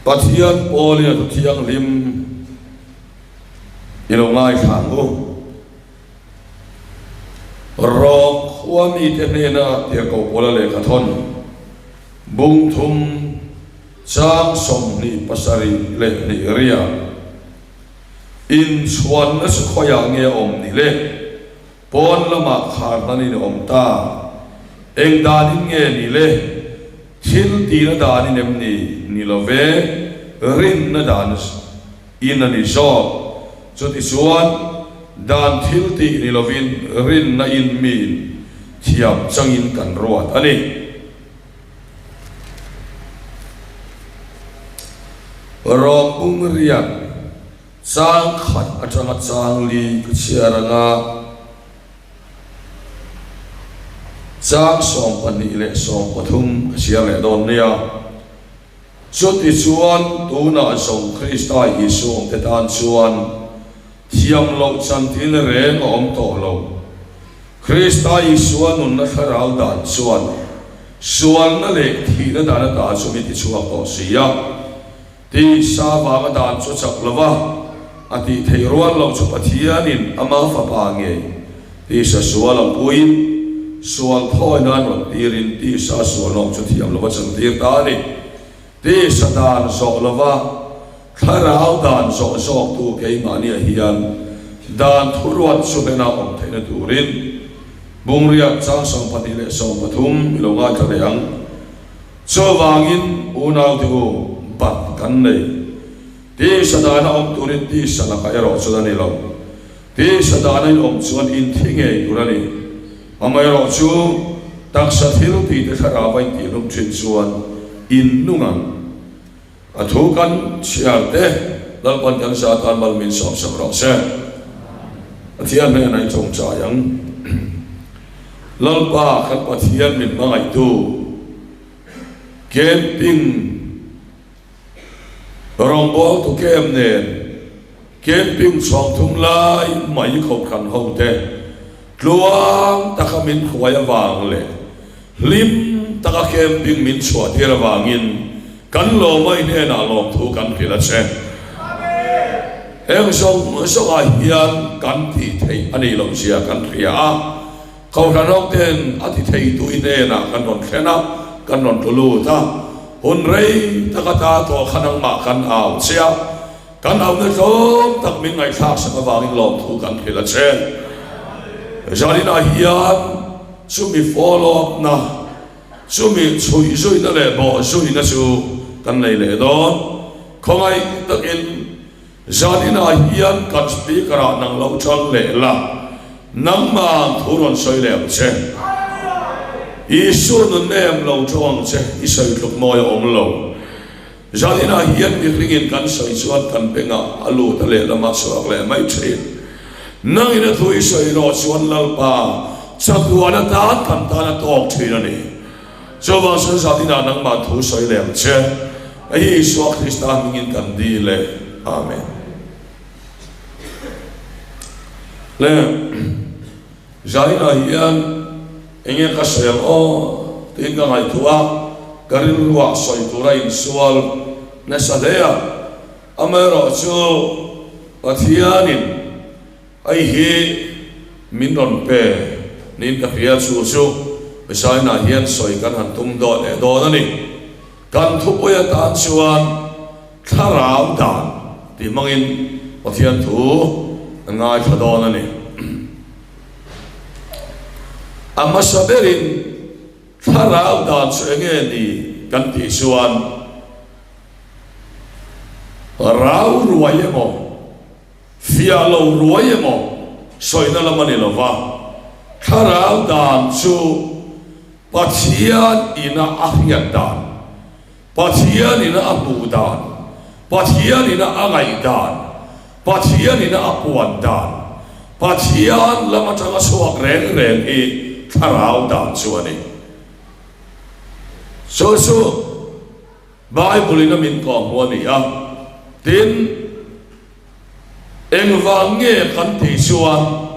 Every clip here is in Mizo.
Pathian pawlin a thu thianghlim i lo ngaithla ang u. Rom khua mite hnena tirhkoh pawla lehkha thawn bung thum chang 27 leh hnih ria inchhuanna chu khawiah nge a awm ni le? Pawn lamah khar hnanin a awm ta. Eng danin nge ni le? Thil tihna danin em ni? Ni lo ve, rinna dan in a ni zawk. Chutichuan, dan thil tih ni lovin rinna in miin thiam changin kan ruat a ni. Rawng bung riak chang khat atanga chang li ka chhiar anga chang 12 leh 13 ka chhiar leh dawn nia. Chutichuan, tunah zawng Krista Isua awmte tan chuan thiam loh chantin reng a awm tawh lo. Krista Isua nunna thlarau dan chuan sualna leh thihna dan ata chu min tichhuak tawh si a. Tisa vanga dan chu chak lo va, a tih theih rual loh chu Pathianin ama Fapa ngei tisa sual ang puiin sual thawi nan rawn tirin tisa sualawm chu thiam lova chantir ta a ni. Tisa dan zawh lova thlarau dan zawh zawktu keimahniah hian dan thuruat chu hena awm theihna turin Bungriat chang 12 leh 13 i lo ngaithla leh ang. Chuvangin unaute u, bat kan nei. Tisa dana awm turin tisa lakah erawh chuan a ni lo. Tisa dana in awm chuan in thi ngei tur a ni. Amaherawhchu, taksa thil tihte thlarau a intihlum thin chuan in nung ang. A thu kan chhiar te Lalpan kan sa atan mal min sawmsak rawh se. Pathian hnenah i tawngtai ang. Lalpa kan Pathian min hmangaihtu camping Rawngbawltu camp nen camping chhawng thum lai mai kohhran ho te tluang taka min hruai avang leh hlim taka camping min chhuah tir avangin kan lawm a i hnenah lawmthu kan hrilh a che. Heng zawng zawngah hian kan tih theih a nih loh zia kan hria a. Kohhran ho ten a ti thei tu i hnenah kan rawn thlen a, kan rawn tlu lut a, hun rei tak ata tawh kha nangmah kan au che a, kan auna tlawm tak min ngaihthlak sak avangin lawmthu kan hrilh a che. Zaninah hian chumi follow up na, chumi chhuih zuina leh bawh zuina chu kan nei leh dawn. Khawngaih takin Zaninah hian kan speaker ah nang lo chang leh la, nangmah thu rawn sawi leh ang che. Isua nun em lo tawng ang che, i sawi tluk mawi a awm lo. Zaninah hian mihringin kan sawi chuan kan bengah a lut a lehlamah chhuak leh mai thin. Nangin a thu i sawi rawh chuan Lalpa chatuan atan kan tan a tawk thin a ni. Chuvang chuan zaninah nangmah thu sawi leh ang che. Hei hi Isua Krista hmingin kan dil e. Amen. Le zaninah hian enge ka sawi ang aw tiin ka ngaihtuah a, ka rilruah sawi tura insual nasa hle a. Amaherawhchu Pathianin Hei hi min rawn pe niin ka hria, chu chu China hian sawi kan han tum dawt leh dawn a ni. Kan thupui atan chuan thlarau dan tih hmangin Pathian thu kan ngaithla dawn a ni. A hmasa berin thlarau dan chu enge ni kan tih chuan rau ruai emaw, Fiah lo ruai emaw sawina lam a ni lo va, thlarau dan chu Pathian ina a hriat dan, Pathian ina a hmuh dan, Pathian ina a ngaih dan, Pathian ina a puan dan, Pathian lam atanga chhuak reng reng hi thlarau dan chu a ni. Chu chu. Bible in a min kawh hmu a ni a, tin, engvang nge kan tih chuan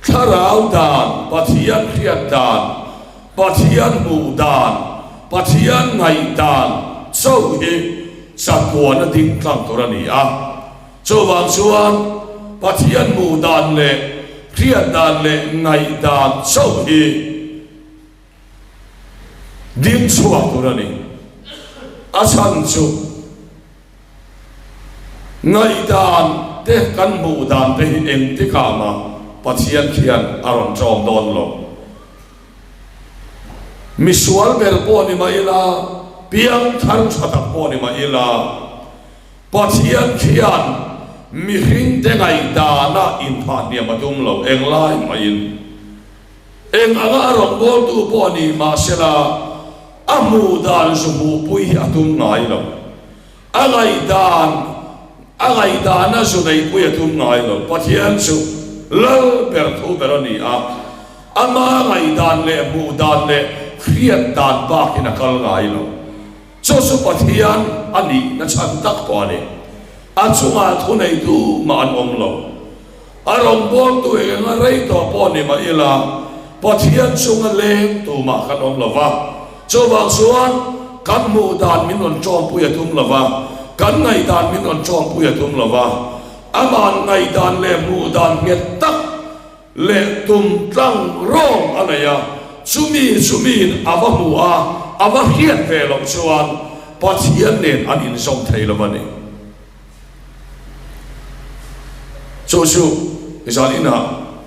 thlarau dan, Pathian hriat dan, Pathian hmuh dan, Pathian ngaih dan chauh hi. chatuana ding tlang tur a ni a. Chuvang chuan Pathian hmuh dan leh hriat dan leh ngaih dan chauh hi ding chhuak tur a ni. A chhan chu ngaihdan te kan hmuh dan te hi engtikah mah Pathian khian a rawn ṭawm dawn lo. Misual ber pawh ni mah ila, piangthar ṭha tak pawh ni mah ila, Pathian khian mihringte ngaihdana inphahhniam a tum lo englai mahin. Eng anga a rawngbawltu pawh ni mahsela a hmuh dan zu hmuhpui hi a tum ngai lo. A ngaihdan a ngaihdana zu neihpui a tum ngai lo. Pathian chu lal ber thu ber a ni a, ama ngaihdan leh hmuh dan leh hriat dan bakin a kal ngai lo. Chu chu Pathian a nihna chhan tak pawh a ni. A chungah thuneitu mah an awm lo. A rawngbawltu eng eng a rei tawh pawh ni mah ila, Pathian chunga leng tu mah kan awm lo va. Chuvang chuan kan hmuh dan min rawn ṭawmpui a tum lo va, kan ngaihdan min rawn ṭawmpui a tum lo va. Ama'n ngaihdan leh hmuh dan nghet tak leh tum tlang rawng a nei a, chumi chumiin a va hmu a, a va hriat ve loh chuan Pathian nen an inzawm thei lo a ni. Chu chu zan inah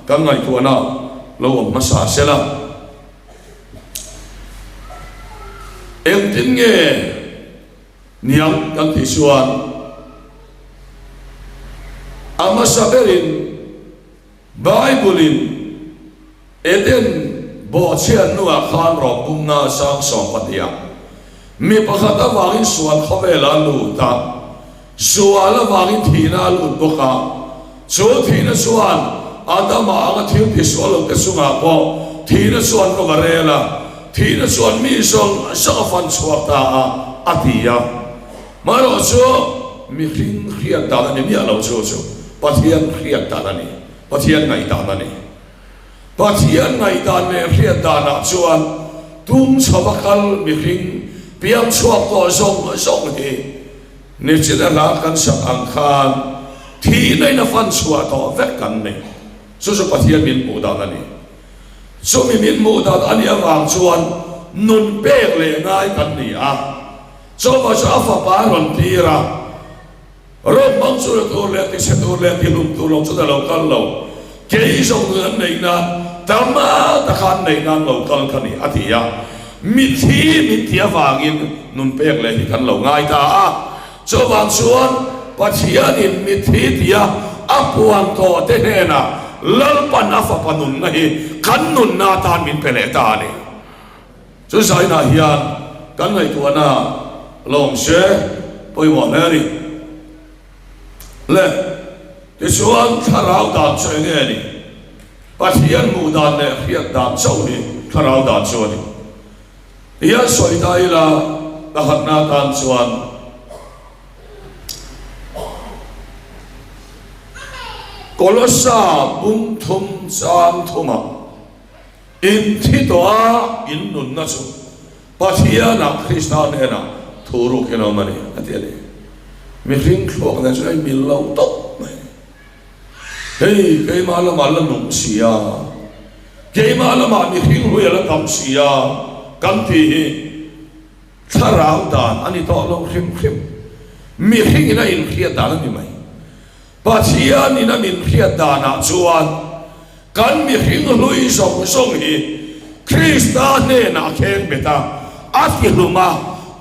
kan ngaihtuahna lo awm hmasa se la, engtin nge niang kan tih chuan a hmasa berin, Bible-in Eden bawhchhiat hnuah khan rawpumna sang 12 ah mi pakhat avangin sual khawvel a lut a, sual avangin thihna a lut bawk a, chu thihna chuan Adama anga thil ti sual lote chungah pawh thihna chuan rawng a rel a, thihna chuan mi zawng zawng a fan chhuak ta a, a ti a. Marawhchu mihring hriat dan a ni miah lo chu chu Pathian hriat dan a ni, Pathian ngaihdan a ni. Pathian ngaihdan leh hriat danah chuan tum chho a kal mihring piang chhuak tawh zawng zawng hi nichina hla kan sak ang khan thihna in a fan chhuah tawh vek kan ni. Chu chu Pathian min hmuh dan a ni. Chumi min hmuh dan a nih avang chuan nun pek leh ngai kan ni a. Chawva chu a fapa a rawn tir a, Rawng hmang chu la tur leh tichhe tur leh tihlum tur lo chuan a lo kal lo, kei zawng nun an neih nan, tama taka an neih nan lo kal ka ni, a ti a. Mithi min ti avangin nun pek leh hi kan lo ngai ta a. Chuvang chuan Pathianin mithi tia a puan tawh te hnenah Lalpan a fapa nunna hi kan nunna atan min pe leh ta a ni. Chu zainah hian kan ngaihtuahna lo awm se pawimawh hle a ni. Le, tichuan thlarau dan chu eng nge ni? Pathian hmuh dan leh hriat dan chauh hi thlarau dan chu a ni. Tihian sawi ta ila pakhatna atan chuan Kolosa bung thum chang thumah, In thi tawh a, in nunna chu Pathianah Krista hnenah thu ruk hian a awm a ni, a ti a ni. Mihring thluak nen chuan a inmil lo tawp mai. Hei, keimah lamah la nung si a, keimah lamah mihring hlui a la tam si a, kan tih hi thlarau dan a ni tawh lo hrim hrim. Mihringin a inhriat dan a ni mai. Pathianin a min hriat danah chuan kan mihring hlui zawng zawng hi Krista hnenah a kheng bet a, a tihlum a,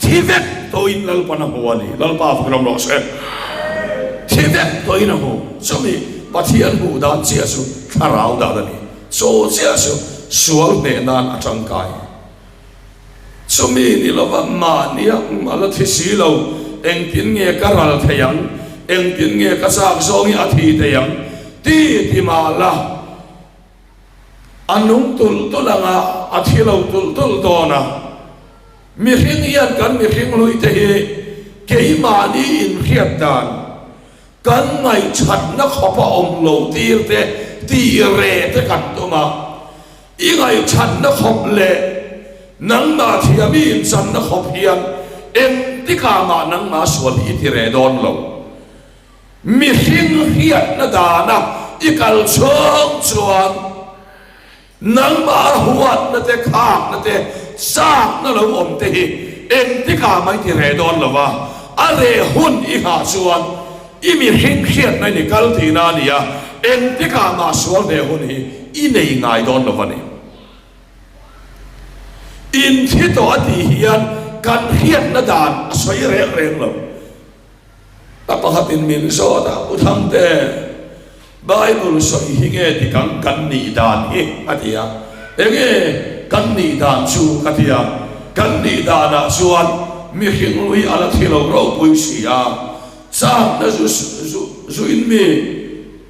thi vek tawhin Lalpan a hmu a ni. Lalpa fak ram rawh se. Thi vek tawhin a hmu. Chumi Pathian hmuh dan chiah chu thlarau dan a ni. Chu chiah chu sual hneh nan a tangkai. Chumi ni lova mahnia a la thi si lo, engtin nge ka ral thei ang, engtin nge ka chak zawng hi a thi thei ang ti ti mah la, a nung tulh tulh ang a, a thi lo tulh tulh dawn a. Mihring hian kan mihring hlui te hi keimahni inhriat dan, kan ngaihchatna khawpa awm lo tir te, tih reh te kan tum a. I ngaihchanna khawp leh nangmah thiam i inchanna khawp hian Engtikah mah nangmah sual hi i ti reh dawn lo. Mihring hriatna dana i kal chhung chuan nangmah huatna te, khakna te, chakna lo awm te hi engtikah mah i ti reh dawn lo va, a reh hun i nghah chuan i mihring hriatna in i kal tihna a ni a, engtikah mah sual hneh hun hi i nei ngai dawn lo a ni. Inthi tawh a tih hian kan hriatna dan a sawi reng reng lo. A pakhatin min zawt a, Pu Thangte, Bible sawi hi nge dik ang kan nih dan hi? a ti a. Enge kan nih dan chu? ka ti a. Kan nih danah chuan mihring lui a la thi lo ropui si a, chakna zu zu in mi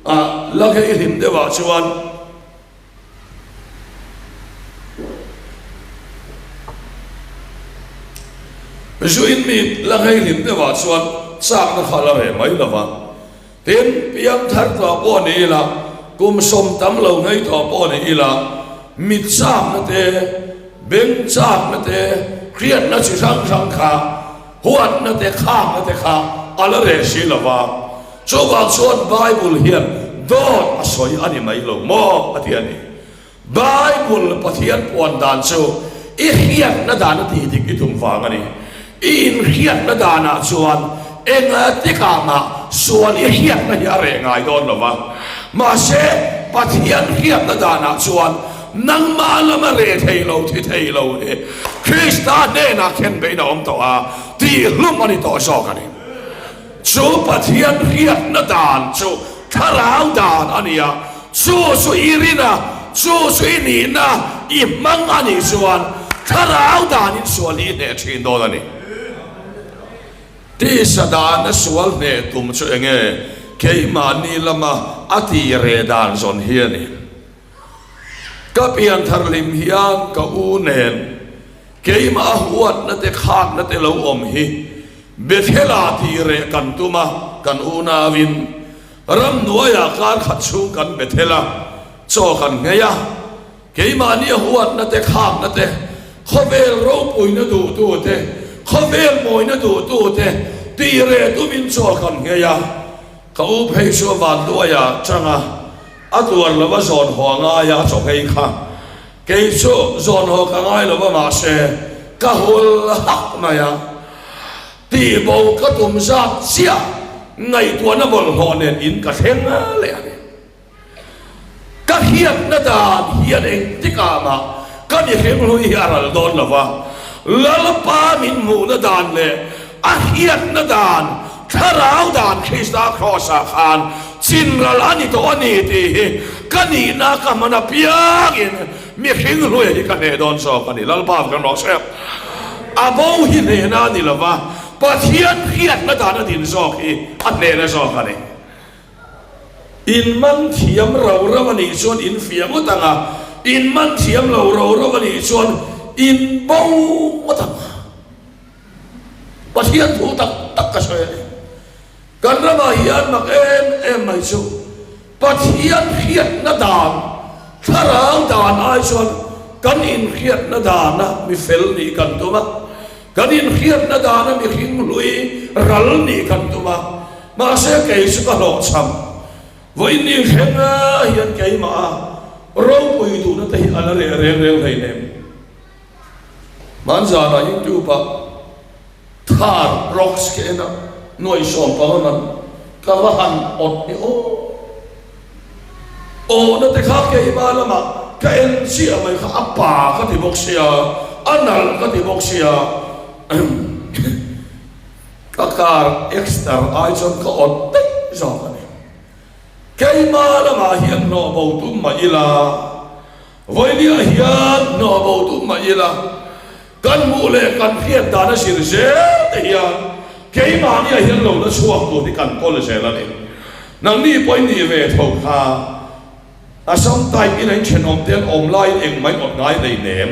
a la nghei hlim deuhah chuan, Zu in mi la nghei hlim deuhah chuan chakna kha la reh mai lo va. Tin, piang thar tawh pawh ni ila, kum sawm tam lo nghei tawh pawh ni ila, mit chakna te, beng chakna te, hriatna chi hrang hrang kha, huatna te, khakna te kha a la reh si lo va. Chuvang chuan Bible hian dawt a sawi a ni mai lo maw? a ti a ni. Bible Pathian puan dan chu i hriatna dan a tih dik i tum vang a ni. I inhriatna danah chuan enga tikah mah sual i hriatna hi a reh ngai dawn lo va. Mahse, Pathian hriatna danah chuan nangmah lama reh thei lo, thi thei lo hi Krista hnenah khen bein a awm tawh a, tihhlum a ni tawh zawk a ni. Chu Pathian hriatna dan chu thlarau dan a ni a, chu chu i rin a, chu chu i nihna i hmang a nih chuan thlarau danin sual hi i hneh thin dawn a ni. Tisa dana sual hneh tum chu enge keimahni lama a tih reh dan zawn hi a ni. Ka pianthar hlim hian ka u nen keimah a huatna te khakna te lo awm hi Bethel-ah tih reh kan tum a, kan unauin ramhnuaiah kar khat chhung kan Bethel a, chaw kan nghei a, keimahni a huatna te, khakna te, khawvel ropuina duhtu te, khawvel mawina duhtu te tih reh tumin chaw kan nghei a, ka u phei chu a vanduaiah chang a, a tuar lova zawn haw a ngai a, a chaw nghei kha. Kei chu zawn haw ka ngai lo va mahse ka hul hak mai a, tihbo ka tum zat chiah ngaihtuahna bawlhhlawh nen in ka thleng leh a ni. Ka hriatna dan hian engtikah mah ka mihring hlui hi a ral dawn lo va, Lalpa min hmuhna dan leh a hriatna dan, thlarau dan Krista Kraws-ah khan chinral a ni tawh a ni tih hi ka nihna ka hman apiangin mihring hluia hi ka hneh dawn zawk a ni. Lalpa kan rawh se. A bo hi hnehna a ni lo va, Pathian hriatna dan a din zawk hi a hnehna zawk a ni. In man thiam ro ro a nih chuan in fiah ngawt ang a, in man thiam lo ro ro a nih chuan in bo ngawt ang. Pathian thu tak tak ka sawi a ni. Kan ramah hian mak em em mai chu Pathian hriatna dan, thlarau dan ai chuan kan inhriatna dana mi fel nih kan tum a, kan inhriatna dana mihring hlui ral nih kan tum a, mahse kei chu ka hlawhchham. Vawiin ni thlenga hian keimah a ropui duhna te hi a la reh reng reng hleinem. Hmanzanah YouTube ah Thar Rocks ka en a, nuaih sawm panga man ka va han awt ni aw. Awhna te kha keimah lamah ka en chiah mai kha a pa ka ti bawk sia, a nalh ka ti bawk sia. Ka car Exter ai chuan ka awt daih zawk a ni. Keimah lamah hian hnawh bo tum mah ila. Vawinia hian hnawh bo tum mah ila, kan hmuh leh kan hriat dan a zir zel te hian keimahnia hian lo la chhuak tur hi kan kawl zel a ni. Nangni pawhin nih ve tho kha Assam type in a inthenawm te an awm laiin engmah in awt ngai nei nem.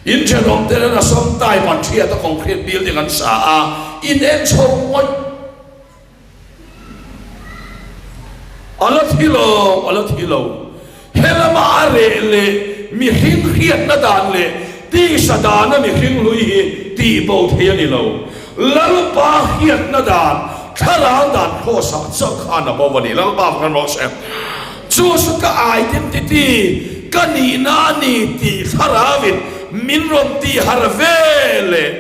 Inthenawm te an Assam type an hriat a concrete building an sa a, in en chho ngawih. A la thi lo, a la thi lo. He lama a reh leh mihring hriatna dan leh Tisa dana mihring hlui hi tihbo thei a ni lo. Lalpa hriatna dan, thlarau dan Kraws-ah chauh khan a bo a ni. Lalpa kan rawh se. Chu chu ka identity, ka nihna a ni tih thlarauin min rawn tihar ve leh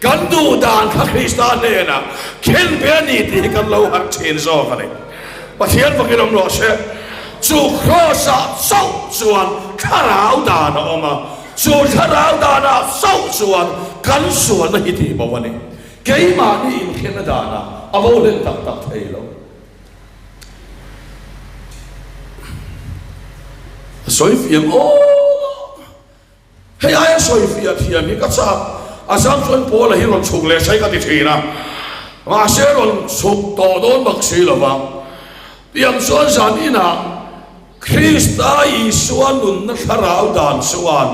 kan duh dan kha Krista hnenah khen ve a ni tih hi kan lo harh thin zawk a ni. Pathian fakin awm rawh se. Chu Kraws-ah chauh chuan thlarau dan a awm a, chu thlarau danah chauh chuan kan sualna hi tih bo a ni. Keimahni inhriatna danah a bo hlen tak tak thei lo. A sawi fiam aw! Hei aia sawi fiah thiam hi ka chak. A zam chuan Paula hi rawn chhuk leh sai ka ti thin a, mahse rawn chhuk tawh dawn bak si lo va. Tiang chuan zan inah Krista Isua nunna thlarau dan chuan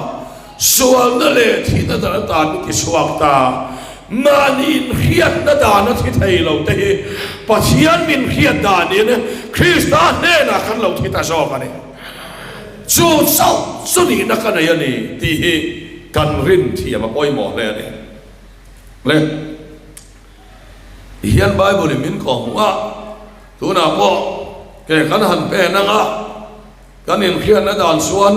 sualna leh thihna dan atan mi ti chhuak ta. Mahni inhriatna dan a thi thei lo te hi Pathian min hriat danin Krista hnenah kan lo thi ta zawk a ni. Chu chauh chu nihna ka nei a ni tih hi kan rin thiam a pawimawh hle a ni. Le hian Bible in min kawhhmuh a, tunah pawh ke kan han pen ang a, kan inhriatna dan chuan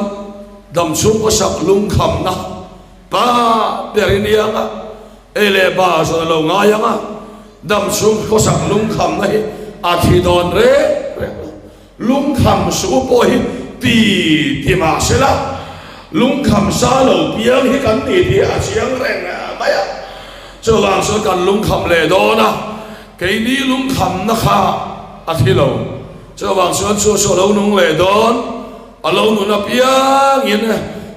damchhung khawsak lungkhamna pa ber i ni ang a, ei leh ba zawn a lo ngai ang a, damchhung khawsak lungkhamna hi a thi dawn reng reng lo. Lungkham suh pawh hi ti ti mah sela, lungkham sa lo piang hi kan ni tih a chiang reng mai a. Chuvang chuan kan lungkham leh dawn a, keini lungkhamna kha a thi lo. Chuvang chuan chu chu a lo nung leh dawn, a lo nun apiangin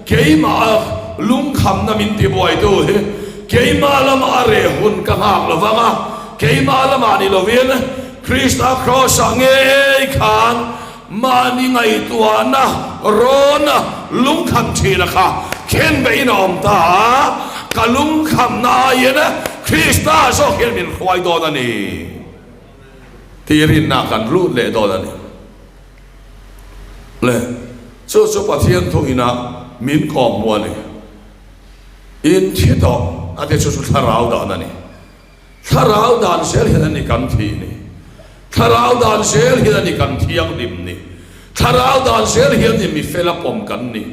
keimah lungkhamna min tibuaitu hi keimah lamah a reh hun ka nghak lo vang a, keimah lamah ni lovin, Krista Kraws-ah ngei khan mahni ngaihtuahna rawn lungkham thina kha khenbeihin a awm ta a, ka lungkhamna aiin Krista zawk hian min hruai dawn a ni tih rinna kan lut leh dawn a ni. Le, chu chu Pathian thuina min kawm hmu a ni. Inthi tawh a ti chu chu thlarau dan a ni. Thlarau dan zel hian a ni kan thih ni. Thlarau dan zel hian a ni kan thianghlim ni. Thlarau dan zel hian ni mi fela pawm kan ni.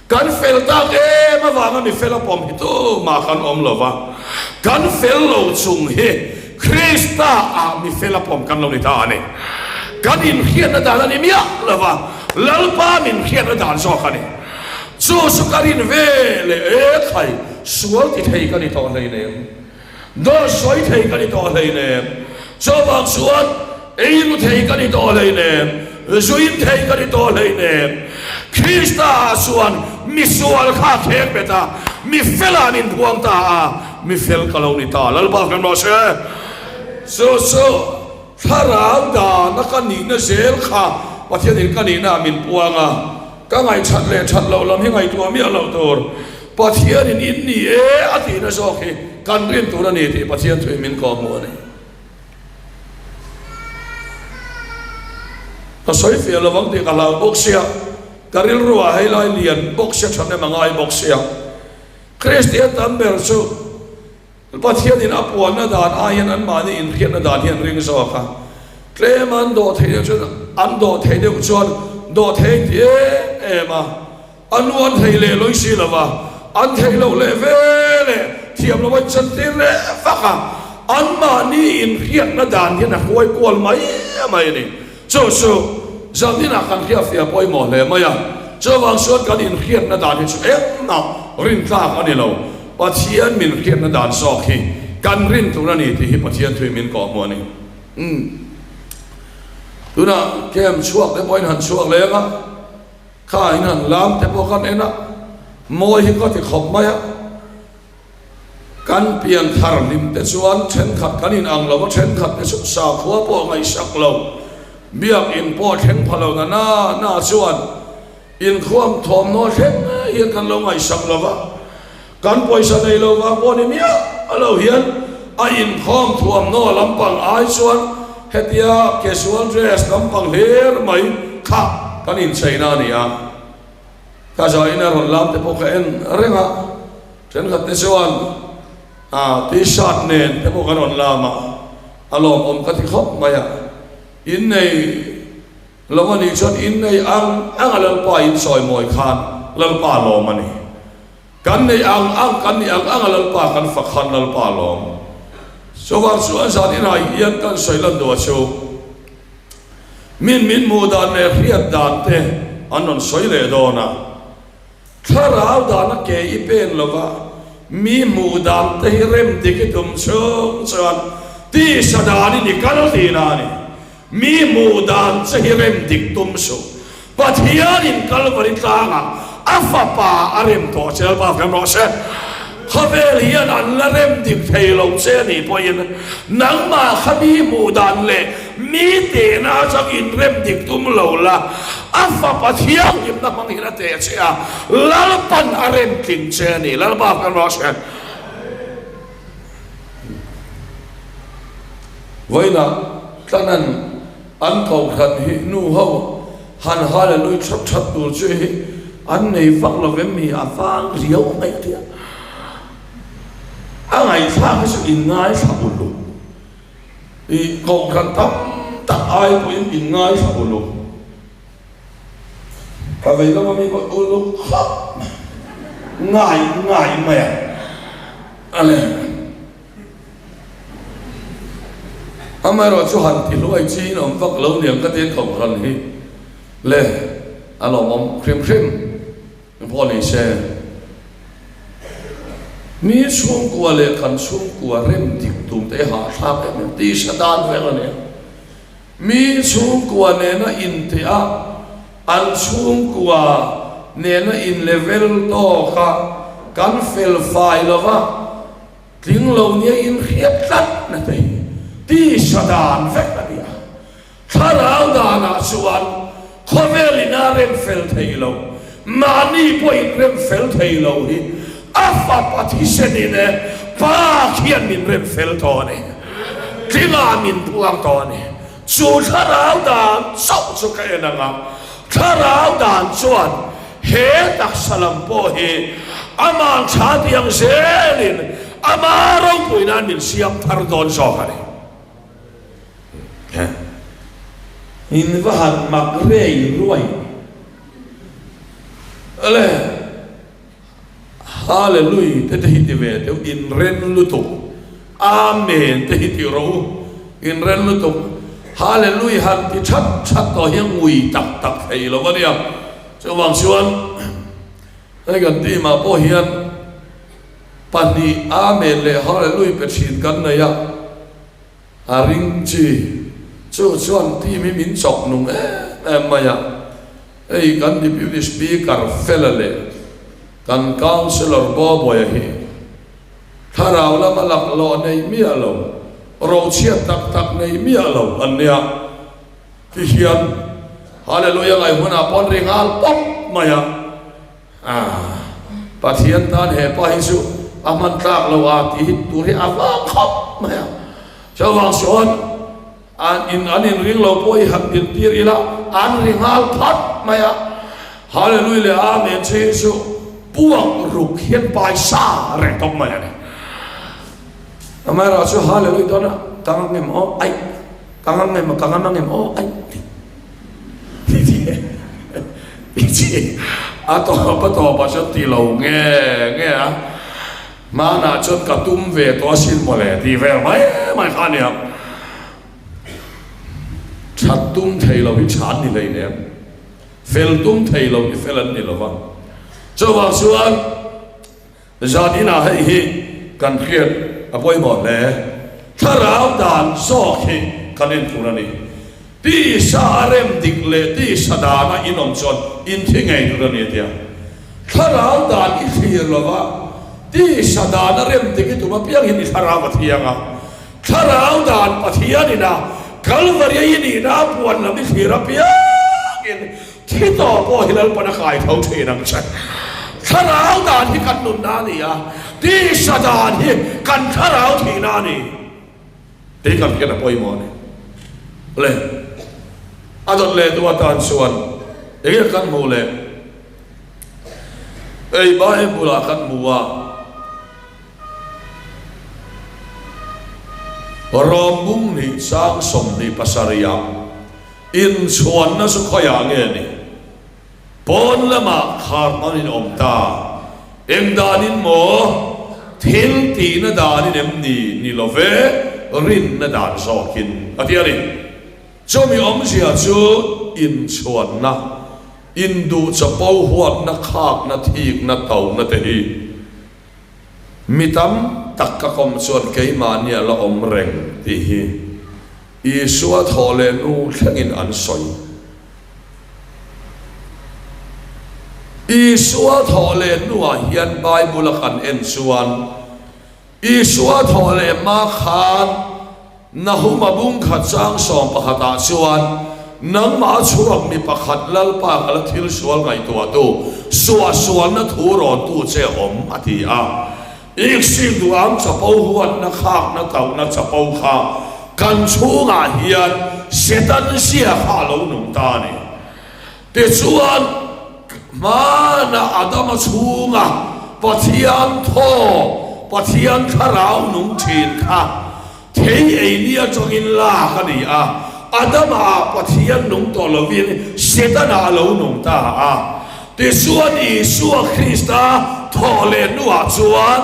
Kan fel tak em avanga mi fela pawm hi tumah kan awm lo va, kan fel lo chung hi Krista ah mi fela pawm kan lo ni ta a ni. Kan inhriatna dan a ni miah lo va, Lalpa min hriatna dan zawk a ni. Chu chu ka rin ve leh e khai, sual ti thei ka ni tawh hleinem. Dawt sawi thei ka ni tawh hleinem, chawbak chuan ei ru thei ka ni tawh hleinem, zuin thei ka ni tawh hleinem. Krista ah chuan mi sual kha a kheng bet a, mi felah min phuang ta a, mi fel ka lo ni ta. Lalpa kan rawh se. Chu chu thlarau dana ka nihna zel kha Pathianin ka nihna ah min puang a, ka ngaihchat leh that loh lam hi ngaihtuah miah loh tur. Pathianin in ni e a tihna zawk hi kan rin tur a ni tih Pathian thuin min kawhhmuh a ni. Ka sawi fiah lo vang tih ka hlau bawk sia, ka rilruah hei lai lian bawk sia thahnem a ngai bawk sia. Kristian tam ber chu Pathianin a puanna dan aiin anmahni inhriatna dan hi an ring zawk a, tlem an dawh theih deuh chuan an dawh theih deuh chuan dawh thei an ti em em a, a nu an thei leh lawi si lo va, an theih loh leh ve leh thiam lo an chantir leh vak a, anmahni inhriatna dan hian a hruai kual mai mai a ni. Chu chu zaninah kan hriatfiah pawimawh hle mai a, chuvang chuan kan inhriatna dan hi chu engmah rintlak a ni lo, Pathian min hriatna dan zawk hi kan rin tur a ni tih hi Pathian thui min kawhhmuh a ni. Umm. Tunah camp chhuak te pawhin han chhuak leng a, kha in han lam te pawh kan en a, mawi hi ka ti khawp mai a. Kan pian thar hlim te chuan thenkhat kan inang lo a, thenkhat te chu sakhua pawh ngaihsak lo, biakinn pawh thleng pha lo na na na chuan inkhuam thawmhnaw thleng hian kan lo ngaihsak lo va, kan pawisa nei lo vang pawh ni miah lo hian a inkhawm thuamhnaw lampang ai chuan hetia casual dress lampang hlir mai kha kan incheina a ni a. Ka zaina rawn lam te pawh ka en reng a. Thenkhat te chuan T-shirt nen te pawh kan rawn lam a, a lawmawm ka ti khawp mai a. Innei lo a nih chuan innei ang ang a Lalpa in sawi mawi khan Lalpa lawm a ni. Kan nei ang ang, kan nih ang ang a Lalpa kan fak khan Lalpa lawm. Chuvang chuan zan inah hian kan sawi lan duh a chu. Min min hmuh dan leh hriat dan te an rawn sawi leh dawn a. Thlarau dana ke i pen lova mi hmuh dan te hi rem dik i tum chhung chuan tisa danin i kal tihna a ni. Mi hmuh dan che hi rem dik tum suh. Pathianin Kalvari tlangah a fapa a rem tawh che Lalpa fem rawh se. Khawvel hian an la rem dik thei lo che a nih pawhin nangmah kha mi hmuh dan leh mi tehna atang in rem dik tum lo la, a fapa thianghlimna hmang hian a teh che a, Lalpan a rem tling che a ni. Lalpa fem rawh se. Vawiinah tlanan an kohhran hi nu ho han hallelui that that tur chu hi an nei vak lo em mi a vang riau mai a tia. A ngaihthlak hi chu inngaithla uluk. I kohhran tam tak ai pawhin inngaithla uluk. Ka vei lama mi pawh uluk khawp mai. Ngai ngai mai a. Ale. Amaherawh chu han ti hluai chi in awm vak lo niang ka ti kohhran hi le a lawmawm hrim hrim pawh ni se. Mi chhungkua leh kan chhungkua rem dik tum te hahthlak em em tisa dan vel a nia. Mi chhungkua nena inteh a, an chhungkua nena in level tawk a, kan fel fai lo va, tling lo nia inhriat tlat na te hi tisa dan vek a ni a. Thlarau danah chuan khawvel ina rem fel thei lo, mahni pawhin rem fel thei lo hi a fapa thisenin e Pa khian min rem fel tawh a ni. Tlingah min puang tawh a ni. Chu thlarau dan chauh chu ka en ang a, thlarau dan chuan he taksa lam pawh hi amah tha ti ang zelin ama ropui nan min siam thar dawn zawk a ni. In va han mak rei ruai le. Hallelui te te hi ti ve deuh inren lutuk Amen te hi ti rawh u inren lutuk Hallelui han ti that that tawh hi a ngui tak tak thei lo a nia chuvang chuan hei kan team ah pawh hian pahnih Amen leh Hallelui pe thin kan nei a a ring chi chu chuan team hi min chawk nung em em mai a. Hei kan Deputy Speaker Fela leh kan Councillor Bawbawia hi thlarau lama laklawh nei miah lo, rochhiat tak tak nei miah lo an nia. Ti hian Hallelujah ngaih hunah pawn ri nghal pawp mai a, ah Pathian tan he pa hi chu a hman tlak lo a tih hi tur hi a vang khawp mai a. Chuvang chuan An in an inring lo pawh i han dintir ila an ri nghal phat mai a. Hallelujah leh Amen che hi chu puak ruk hian paisa reng tawp mai a ni. Amaherawhchu chu Hallelujah dawn a ka ngam em aw aih ka ngam em ka ngam ang em aw aih ti chi a tawp a tawp ah chuan ti lo nge nge a. Hmanah chuan ka tum ve tawh asin mawle tih vel mai mai kha a nia. That tum thei lo hi tha an ni hleinem. Fel tum thei lo hi fel an ni lo va. Chuvang chuan zan inah hei hi kan hriat a pawimawh hle. Thlarau dan zawk hi kan en tur a ni. Tisa a rem dik leh tisa dana inawm chuan inthi ngei tur a ni a ti a. Thlarau dan i thlir lo va, tisa dan a rem dik i tum apiang hian i thlarau a thiang a. Thlarau dan Pathianin a Kalvaria i nihna a puan lam i thlir apiangin thi tawh pawh hi Lalpan a kai tho thin ang che. Thlarau dan hi kan nunna a ni a, tisa dan hi kan thlarau thihna a ni. Tih kan hian a pawimawh a ni. Le, a dawt leh duh atan chuan enge kan hmuh le? Ei Bible-ah kan hmu a. Rom bung hnih chang 27 ah inchhuanna chu khawiah nge ni? Pawn lamah khar hman in awm ta. Eng danin maw? Thil tihna danin em ni? Ni lo ve, rinna dan zawkin a ti a ni. Chumi awmzia chu inchhuanna, induh chapo huatna, khakna, thikna, tohna te hi mi tam tak ka kawm chuan keimahni a la awm reng tih hi Isua thawh leh nu thlengin an sawi. Isua thawh leh hnuah hian Bible a kan en chuan Isua thawh leh hma khan Nahuma bung khat chang sawm pakhatah chuan, Nangmah a chhuak mi pakhat Lalpa ka la thil sual ngaihtuahtu, suahsualna thu rawntu che awm, a ti a. Iksik duham chapo huatna khakna tauhna chapo kha kan chhungah hian Setan zia kha a lo nung ta a ni. Tichuan, hmana Adama chhunga Pathian thaw, Pathian thlarau nung thin kha thei ei ni atangin lak a ni a. Adama-ah Pathian nung tawh lovin Setana a lo nung ta a. Tichuan, Isua Krista thawh leh hnuah chuan,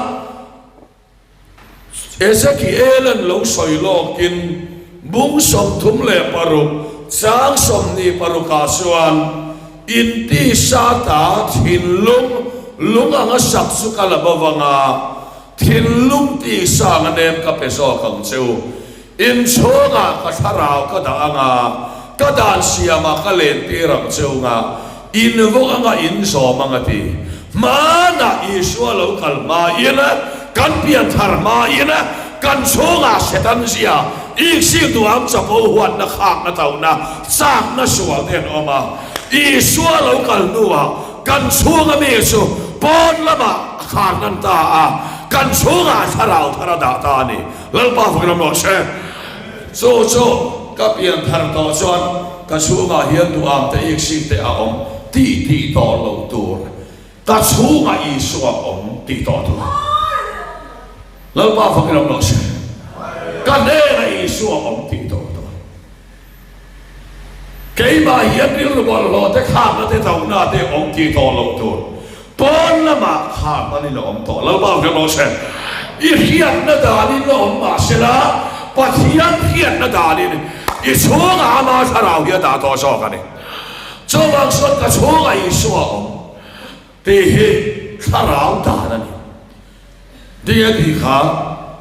Ezekiela'n lo sawi lawkin bung 36 chang 26 ah chuan, Inti sata thinlung lung anga sak chu ka la bo vang a, thinlung tisa anga nem ka pe zawk ang che u. Inchhungah ka thlarau ka dah anga, ka dan siamah ka lentir ang che u nga, in vawk anga in zawm ang a ti. Hmanah Isua lo kal hmain, kan pianthar hmain, kan chhungah Setan zia, iksik duham chapo huatna khakna tohna, chakna sual te an awm a. Isua lo kal hnuah kan chhunga mi chu pawn lamah a khar nan ta a, kan chhungah thlarau thar a dah ta a ni. Lalpa fak ram rawh se. Chu chu ka pian thar tawh chuan ka chhungah hian duham te iksik te a awm tih tih tawh lo tur. Ka chhungah Isua awm tih tawh tur. Lalpa fak ram rawh se. Ka hnenah Isua awm tih tawh tur. Keimah hian rilru bawlhhlawh te khakna te dohna te awm tih tawh loh tur. Pawn lamah khak an in a awm tawh lo bak ve maw se. I hriatna danin la awm mah sela, Pathian hriatna danin i chhungah ama thlarau hi a dah tawh zawk a ni. Chuvang chuan ka chhungah Isua a awm tih hi thlarau dan a ni. Tinge tih kha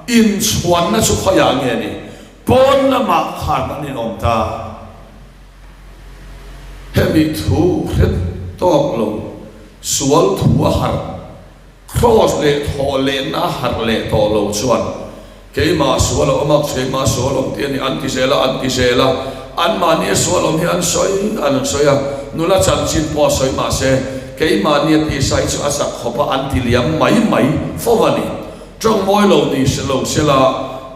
inchhuanna chu khawiah nge ni? Pawn lamah khan an inawm ta. Hemi thu hre tawk lo, sual thu a harh, kraws leh thawh lehna a harh leh tawh lo chuan keimah sual a awm a, keimah sual awm tih a ni, an ti zel a, an ti zel a, anmahni a sual awm hi an sawi an sawi a, nula chanchin pawh a sawi mahse keimahni a tihsai chu a chak khawp a, an ti liam mai mai fo a ni. Tawngmawi lo ni se lo se la,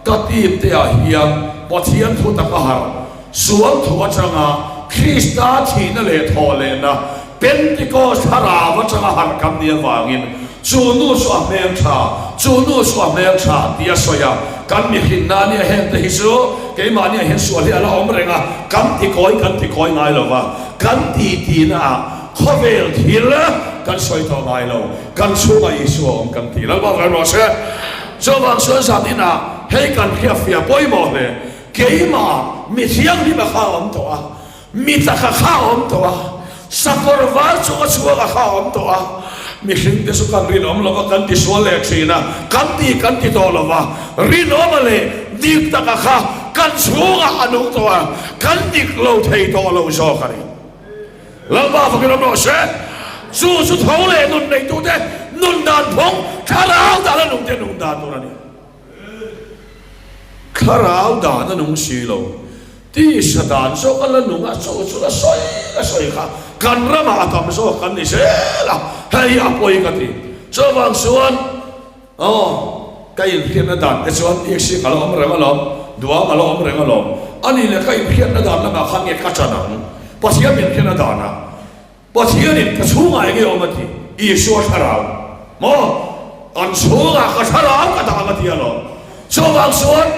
ka team te ah hian Pathian thu tak a harh, sual thu atanga Krista thihna leh thawh lehna Pentecost thlarau atanga harh kan nih avangin chu nu chu a hmel tha, chu nu chu a hmel tha tih a sawi a, kan mihrinna nia heng te hi chu keimahni ah hian sual hi a la awm reng a, kan ti kawi kan ti kawi ngai lo va, kan ti tihna ah khawvel thil kan sawi tawh ngai lo. Kan chhungah Isua awm kan ti lo bak emaw se, chuvang chuan zan inah hei kan hriatfiah pawimawh hle. Keimah mi thianghlim a kha a awm tawh a, mi taka kha a awm tawh a, sakawr var chunga chhuak a kha a awm tawh a, mihring te chu kan rinawm lo va, kan tisual leh thin a, kan ti kan ti tawh lo va, rinawma leh dik taka kha kan chhungah a nung tawh a, kan dik lo thei tawh lo zawk a ni. Lalpa fakin awm rawh se. Chu chu tho leh nun neitute nun dan phawng, thlarau dan a nungte nung dan tur a ni. Thlarau dan a nung si lo, tisa dan zawk a la nung a, chu chu la sawi la sawi kha kan ramah a tam zawk kan ni zel a, hei hi a pawi ka ti. Chuvang chuan Aw, ka inhriatna dan te chuan Iksik a la awm reng alawm, Duang a la awm reng alawm. A nih leh ka inhriatna dan lamah khan nge ka chan ang? Pathian min hriatna danah Pathianin ka chhungah enge awm a ti? Isua thlarau maw? An chhungah ka thlarau ka dah ang a ti alawm. Chuvang chuan.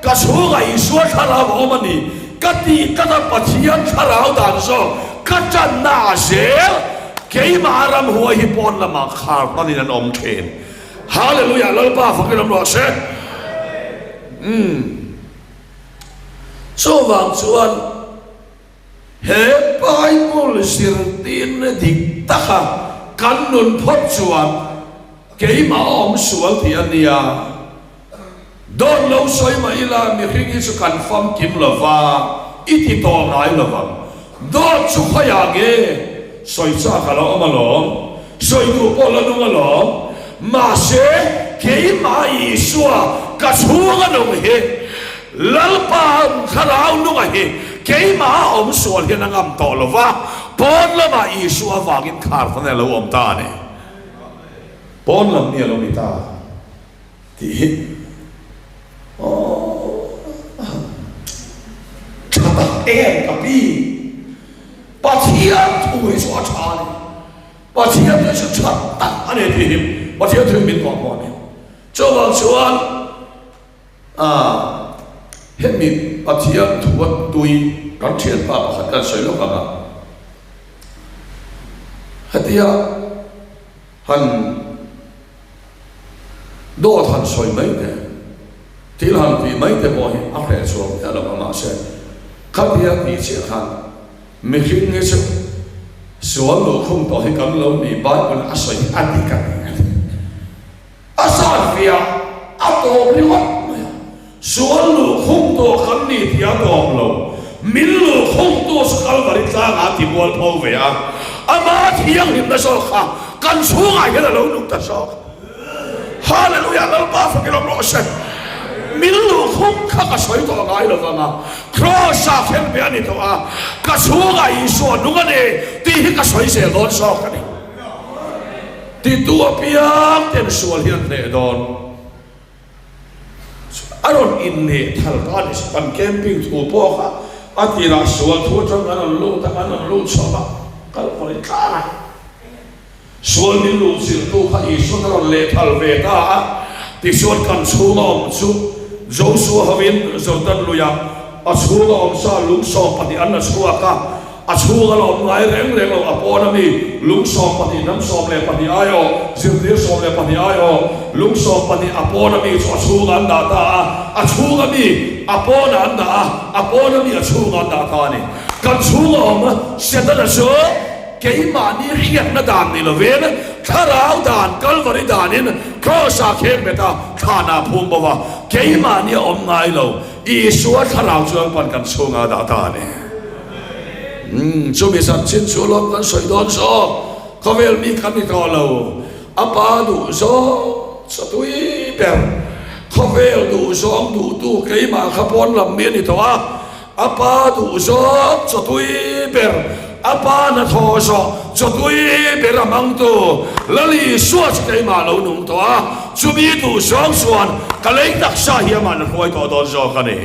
Ka chhungah Isua thlarau a awm a ni ka tih tlat a, Pathian thlarau dan zawk ka tanna a zel, keimah ramhuai hi pawn lamah khar hmanin an awm thin. Hallelujah Lalpa fakin awm rawh se. Umm. Chuvang chuan he Bible zirtirna dik taka kan nun phawt chuan keimah a awm sual tih a nia. Dawt lo sawi mah ila mihring hi chu kan famkim lo va, i ti tawh ngai lo vang. Dawt chu khawiah nge sawi chak a lo awm alawm, sawi duh pawh la nung alawm. Mahse, keimah Isua ka chhung a nung hi, Lalpa Thlarau nunga hi keimah a awm sual hian a ngam tawh lo va, pawn lamah Isua avangin khar fan a lo awm ta a ni. Pawn lam mi a lo ni ta. Tih hi tha tak em ka pi? Pathian thu hi chu a tha a ni. Pathian thu chu tha tak a ni tih hi Pathian thu hi min tuah pawh a ni. Chuvang chuan hemi Pathian thu a tui kan thianpa pakhat kan sawi lawk ang a, hetia han Dawt han sawi mai te, thil han tih mai te pawh hi a hreh chhuak miah lo a, mahse khatia tih chiah khan mihring hi chu sual luhkhung tawh hi kan lo ni, Bible a sawi hi a dik a ni a ti. A zanriah a tawp ringawt mai a, sual luhkhung tawh kan ni tih a tawp lo, min luhkhungtu chu Kalvari tlangah a ti mual pho ve a, ama thianghlimna zawk kha kan chhungah hian a lo nung ta zawk. Hallelujah Lalpa fakin awm rawh se. Min luhkhung kha ka sawi tawh ngai lo vang a, Kraws ah khen ve a ni tawh a, ka chhungah Isua nung a ni tih hi ka sawi zel dawn zawk a ni. Titu apiang ten sual hi an hneh dawn. A rawn inneh thal ta a ni. Kan camping thu pawh kha a tirah sual thu atang kan rawn lut a, kan rawn lut chho a, kal kawlh tlang a. Sual min luh zirtu kha Isuan a rawn lehthal ve ta a, tichuan kan chhunga awm chu Josua hovin Jordan luiah a chhunga awm sa lung 12 an la chhuak a, a chhunga la awm ngai reng reng lo a pawn ami lung 12 hnam 12 aiawh, zirtir 12 aiawh, lung 12 a pawn ami chu a chhunga an dah ta a, a chhunga mi a pawnah an dah a, a pawn ami a chhunga an dah ta a ni. Kan chhunga awm Setana chu. Keimahni hriatna dan ni lovin Thlarau dan, Kalvari danin Kraws-ah kheng bet a, thlanah phum bo a, keimahni a awm ngai lo. Isua Thlarau chu Lalpan kan chhungah a dah ta a ni. Umm, chumi chanchin chu lawm kan sawi dawn zawk. Khawvel mi kan ni tawh lo. A pa duh zawng chatui ber. Khawvel duh zawng duhtu keimah kha pawn lam mi a ni tawh a. A pa duh zawk chawtui ber, a pa hnathawh zawh chawtui ber a hmangtu Lal Isua chu keimah lo nung tawh a, chumi duh zawng chuan ka lei taksa hi amah na hruai tawh dawn zawk a ni.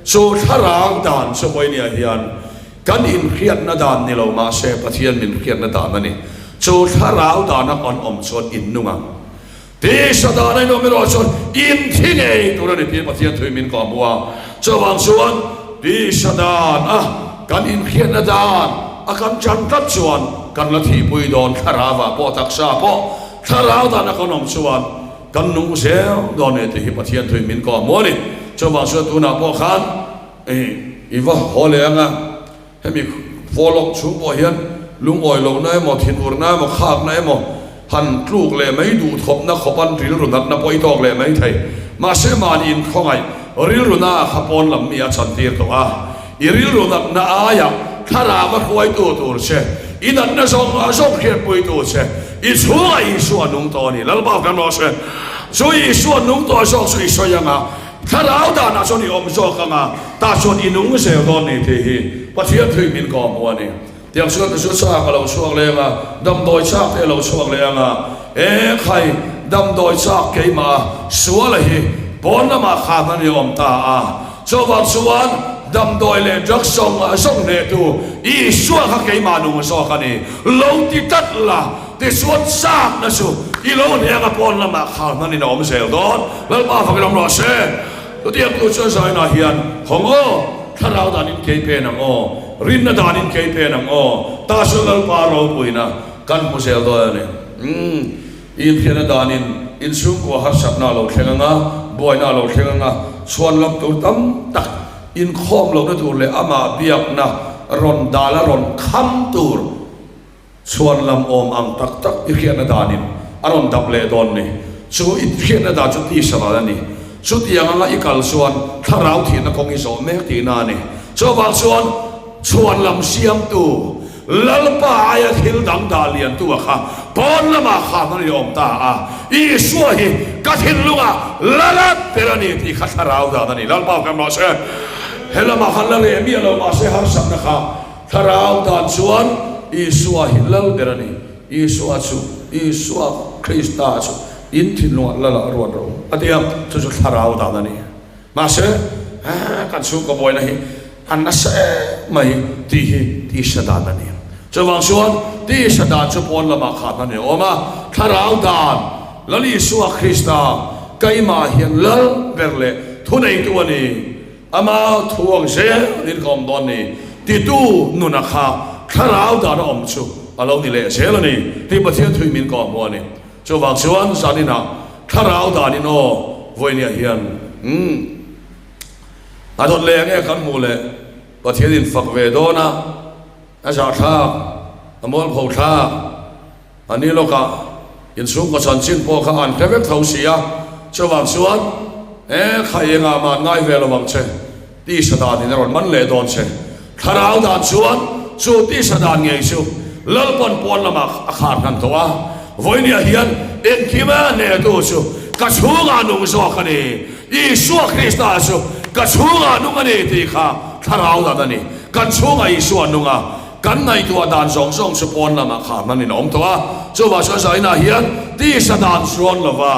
Chu thlarau dan chu vawinia hian kan inhriatna dan ni lo mahse Pathian min hriatna dan a ni. Chu thlarau dana kan awm chuan innung ang. Tisa dan a inawm erawh chuan in thi ngei tur a ni tiin Pathian thui min kawh hmu a. Chuvang chuan tisa dan a kan inhriatna dan a kan chan tlat chuan kan la thihpui dawn thlarauah pawh taksa pawh thlarau dan a kan awm chuan kan nung zel dawn a ni tih hi Pathian thui min kawh hmu a ni. Chuvang chuan tunah pawh khan i va haw leh ang a. Hemi fawlawk chhung pawh hian lungawi lohna emaw, thinurna emaw, khakna emaw han tluk leh mai duh thawpna khawpan rilru natna pawh i tawk leh mai thei. Mahse mahni inkhawngaih rilru na kha pawn lam mi a chantir tawh a, i rilru natna aiah thlarau a hruaitu tur che, i natna zawng zawng hriatpuitu che, i chhungah Isua nung tawh a ni. Lalpa kan rawh se. Chu Isua nung tawh zawk chu i sawi ang a. Thlarau danah chuan i awm zawk ang a, tah chuan i nung zel dawn ni tih hi Pathian thuin min kawh hmu a ni. Tiang chuan ka chu chak a lo chhuak leng a, damdawi chak te a lo chhuak leh ang a, e khai, damdawi chak keimah a sual a hi pawn lamah khan a ni awm ta a, chuvang chuan damdawi leh drugs zawng zawng hnehtu Isua kha keimah nung zawk a ni, lo ti tlat la. Tichuan chakna chu i lo hneng a pawn lamah khar hmanin a awm zel dawn. Lalpa fakin awm rawh se. Chutiang tur chuan zainah hian, Hawng aw, thlarau danin kei pen ang aw, rinna danin kei pen ang aw, ta chu Lalpa ropuina kan hmu zel dawn a ni. Umm, inhriatna danin inchhungkua harsatna a lo thleng ang a, buaina a lo thleng ang a, chhuan lam tur tam tak inkhawm lohna tur leh amah biakna rawn dala rawn kham tur Chhuan lam awm ang tak tak i hriatna danin a rawn dap leh dawn ni. Chu i hriatna dan chu tisa dan a ni. Chutiang anga i kal chuan thlarau thihna kawng i zawh mek tihna a ni. Chuvang chuan chhuan lam siamtu Lalpa aia thil dang dah liantu a kha pawn lamah khan a ni awm ta a. Isua hi ka thinlungah la rat ber a ni tih kha thlarau dan a ni. Lalpa hmel mah se he lamah khan la leh miah lo mah se harsatna kha Thlarau dan chuan Isua hi lal ber a ni. Isua chu, Isua Krista chu in thinlungah lal ah ruat rawh u a ti a, chu chu thlarau dan a ni. Mahse, kan chhungkaw buaina hi a nasa em mai tih hi tisa dan a ni. Chuvang chuan tisa dan chu pawn lamah khan a ni awm a, thlarau dan Lal Isua Krista keimah hian lal ber leh thuneitu a ni. Ama thu ang zel in ka awm dawn ni titu nuna kha thlarau dana awm chu a lo ni leh zel a ni tih Pathian thui min kawh hmu a ni. Chuvang chuan zaninah thlarau danin aw vawinia hian umm a dawt leh nge kan hmuh leh Pathian in fak ve dawn a, a zahthlak, a mualpho thlak. A ni lawkah inchhungkaw chanchin pawh kha an hre vek tho si a, chuvang chuan e khai engah mah an ngai ve lo ang che, tisa danin a rawn man leh dawn che. Thlarau dan chuan chu tisa dan ngei chu Lalpawn pawn lamah a khar hnan tawh a, vawinia hian engkima hnehtu chu ka chhungah nung zawk a ni, Isua Krista chu ka chhungah nung a ni tih kha thlarau dan a ni. Kan chhungah Isua nung a. Kan ngaihtuah dan zawng zawng chu pawn lamah kha hmanin a awm tawh a, chuvah chuan zainah hian tisa dan chuan lova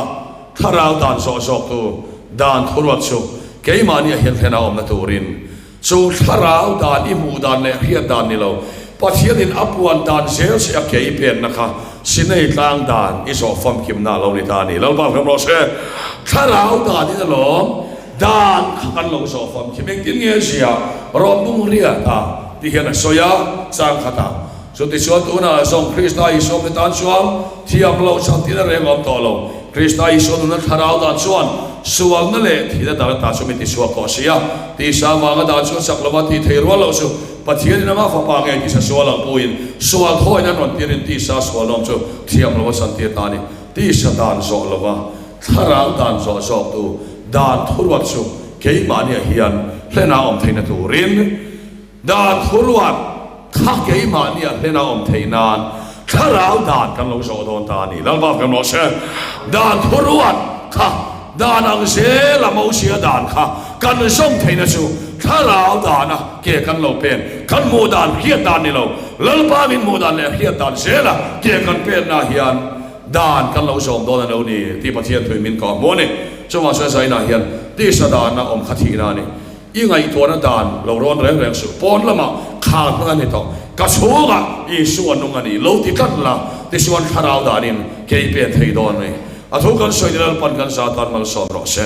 thlarau dan zawh zawktu dan thuruat chu keimahniah hian thlen a awmna turin chu thlarau dan i hmuh dan leh hriat dan ni lo Pathianin a puan dan zel che a ke i penna kha Sinai tlang dan i zawh famkimna a lo ni ta a ni. Lalpa hram rawh se. Thlarau danin alawm dan kha kan lo zawh famkim engtin nge zia rawn bung riat a. Ti hian a sawi a, chang khatah, Chutichuan tunah zawng Krista Isua mi tan chuan thiam lo chhan tina reng a awm tawh lo. Krista Isua nuna thlarau dan chuan sualna leh thihna dan ata chu min tichhuak tawh si a. Tisa vanga dan chu a chak lova tih thei rual loh chu Pathianin ama fapa ngei tisa sual ang puiin sual thawin an rawn tirin tisa sualawm chu thiam lova chantir ta a ni. Tisa dan zawh lova thlarau dan zawh zawktu dan thuruat chu keimahniah hian hlena awm theihna turin Dan thuruat kha keimahni a hlen a awm theih nan thlarau dan kan lo zawh dawn ta a ni. Lalpa kan rawh se. Dan thuruat kha dan ang zel a Mosia dan kha kan zawm theihna chu thlarau dana ke kan lo pen, kan hmuh dan hriat dan ni lo, Lalpa min hmuh dan leh hriat dan zela ke kan penna hian dan kan lo zawm dawn a lo ni tih Pathian thuin min kawh hmu a ni. Chuvang chuan zainah hian tisa dana awm kha thihna a ni. I ngaihtuahna dan lo rawn reng reng suh. Pawn lamah khar hmang a ni tawh. Ka chhungah Isua nung a ni. Lo ti tlat la, tichuan thlarau danin kei pen thei dawn a ni. A thu kan sawi ni Lalpan kan za tan malsawm rawh se.